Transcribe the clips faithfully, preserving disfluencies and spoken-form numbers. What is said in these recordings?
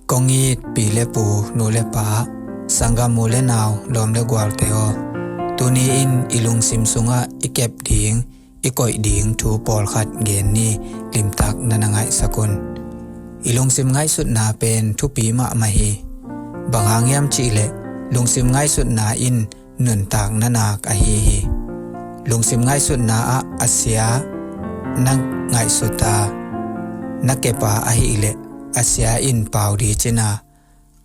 Kong it pi le pu, nu le pa, sanggam u le nau, lawm le gualte aw, tuni-in i lungsim sungah i kep ding, i koih ding thu pawlkhat gen ni. Limtak na na ngaihsak un. I lungsim ngaihsutna pen thupi mahmah hi. Bang hang hiam cihleh, lungsim ngaihsutna in nuntak na nak ahi hi. Lungsim ngaihsutna ah a sia na ngaihsut a, na kep a ahileh, a sia in pau ding cihna,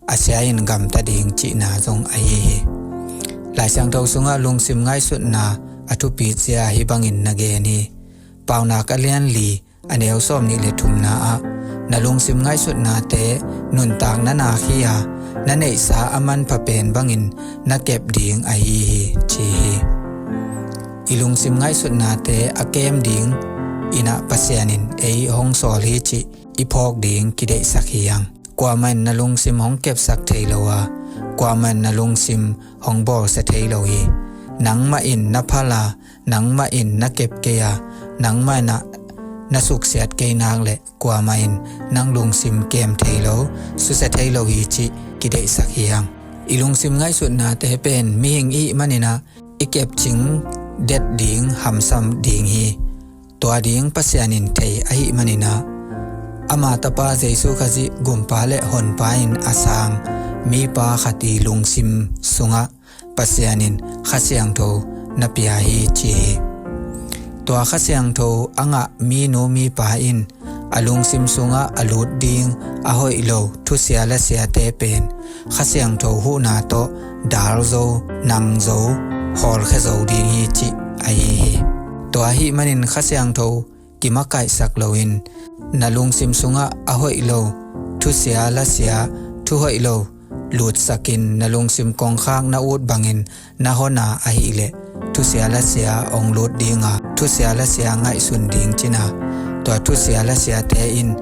a sia in gamta ding cihna zong ahi hi. Lai Siangtho sungah lungsim ngaihsutna a thupi zia hih bangin na gen hi. Paunak a lian li, a neu sawm nih le thumna ah, na lungsim ngaihsutnate nuntak na nak hi a, na neihsa a manpha pen bangin na kep ding ahi hi, ci hi. I lungsim ngaihsutnate a kem ding in ah Pasian in ei hong sawl hi cih i phawk ding kideihsak hi hang. Kuamah in na lungsim hong kepsak thei lo a, kuamah in na lungsim hong bawlsia thei lo hi. Nangmah in na phal a, nangmah in na kep kei a, nangmah in ah na suksiat kei nak leh, kuamah in nang lungsim kem thei lo, susia thei lo hi cih kideihsak hi hang. I lungsim ngaihsutnate pen mihing i hih manin ah i kepcing det ding, hamsam ding hi. Tua ding Pasian in thei ahih manin ah, ama Tapa Jesu Khazih Gumpa le Honpa in a sang mipa khat i lungsim sungah Pasian in Kha Siangtho na pia hi, ci hi. Tua Kha Siangtho a ngah minu mipa in a lungsim sungah a lut ding a hoih lo thusia lasiate pen Kha Siangtho huhna tawh dal zo, nang zo, hawlkhia zo ding hi, cih ahi hi. Tua ahih manin Kha Siangtho kimakaihsak loin, na lungsim sungah a hoih lo thusia lasia, thu hoih lo lutsakin, na lungsim kongkhak na ut bangin na hon a ahileh, thusia lasia hong lut ding a, thusia lasia ngaihsun ding cihna, tua thusia lasiate in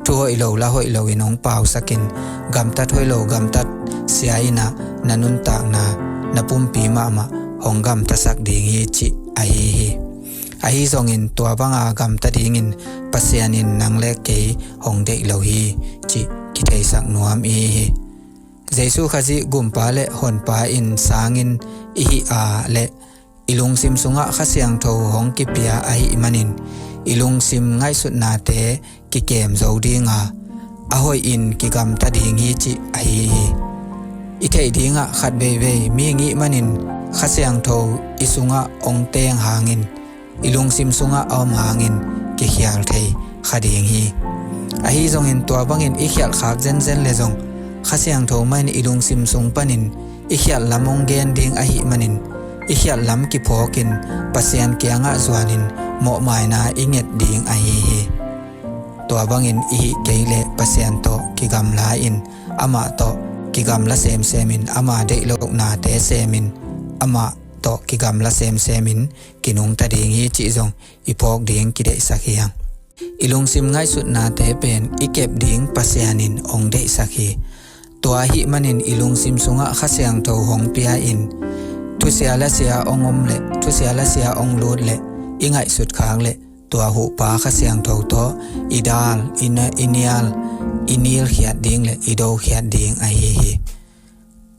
thu hoih lo la hoih loin hong pausakin, gamtat hoih lo gamtat sia in ah na nuntakna, na pumpi mahmah hong gamtasak ding hi, cih ahi hi. Ahi zongin tua banga gamta dingin Pasian in nang le kei hong deih lo hi, cih kitheisak nuam i hi hi. Jesu Khazih Gumpa le Honpa in sangin i hih a leh, i lungsim sungah Kha Siangtho hong kipia ahih manin, i lungsim ngaihsutnate kikem zo ding a, a hoih in kigamta ding hi, cih ahi hi. I theih dingah khat veivei mihing i hih manin Kha Siangtho i sungah hong teng hangin, i lungsim sungah a om hangin kikhial thei kha ding hi. Ahi zongin tua bangin i khialhkhak zenzen le zong, Kha Siangtho mah in i lungsim sung panin i khialhlam hong gen ding ahih manin, i khialhlam kiphawkin Pasian kiangah zuanin mawhmaina i nget ding ahi hi. Tua bangin i hih kei leh Pasian tawh kigamla-in, amah tawh kigamla semsemin, ama deih lohnate semin, amah tawh kigamla semsemin kinungta ding hi, cih zong i phawk ding kideihsak hi hang. I lungsim ngaihsutnate pen i kep ding Pasian in hong deihsak hi. Tua ahih manin i lungsim sungah Kha Siangtho hong pia-in, thusia lasia hong om leh, thusia lasia hong lut leh, i ngaihsut khak leh, tua huhpa Kha Siangtho tawh i dal, i na, i nial, i nilkhiat ding le i dokhiat ding ahi hi.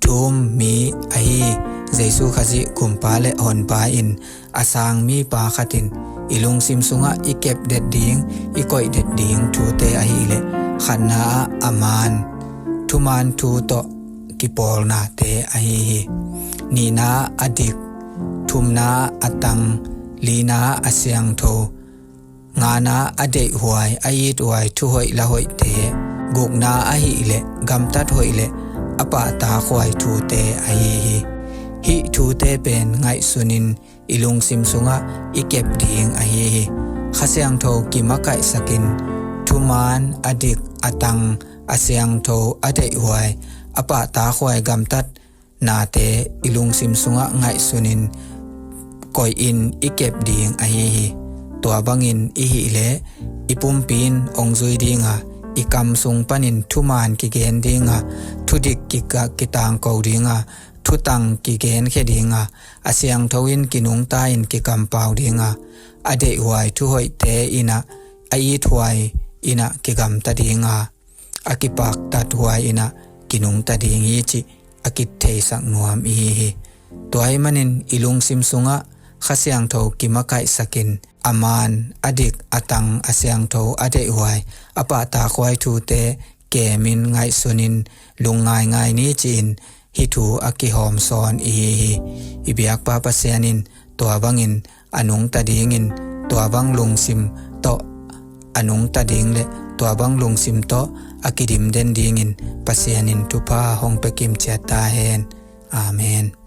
Thum mi ahi Jesu Khazih Gumpa le Honpa in a sang mipa khat in i lungsim sungah i kepdet ding, i koihdet ding thute ahileh, khatna ah a maan, thumaan thu tawh kipawlnate ahi hi. Nihna ah a dik, thumna ah a tang, lina ah a siangtho, ngana ah a deihhuai, a ithuai, thuhoih lahoihte, gukna ahileh gamtat hoih le a pahtakhuai thute ahi hi. Hih thute pen ngaihsunin i lungsim sungah i kep ding ahi hi. Kha Siangtho kimakaihsakin, thumaan, a dik, a tang, a siangtho, a deihhuai, a pahtakhuai gamtat nate i lungsim sungah ngaihsunin koihin i kep ding ahi hi. Tua bangin i hih leh i pumpi in hong zui ding a, i kam sung panin thumaan kigen ding a, thudik kika-, kitangko ding a, thutang kigenkhia ding a, a siangtho in kinungta in kikampau ding a, a deihhuai thuhoihte in ah, a ithuai in ah kigamta ding a, a kipaktathuai in ah kinungta ding hi cih a kitheisak nuam i hi hi. Tua ahih manin i lungsim sungah Kha Siangtho kimakaihsakin a man, a dik, a tang, a siangtho, a deihhuai, a pahtakhuai thute kemin ngaihsunin lungngaingai ni ci-in hih thu a kihawmsawn i hi hi. I biakpa Pasian in tua bangin a nungta dingin tua bang lungsim tawh a nungta ding le tua bang lungsim tawh a kidimden dingin Pasian in thupha hong pia kimciat ta hen. Amen.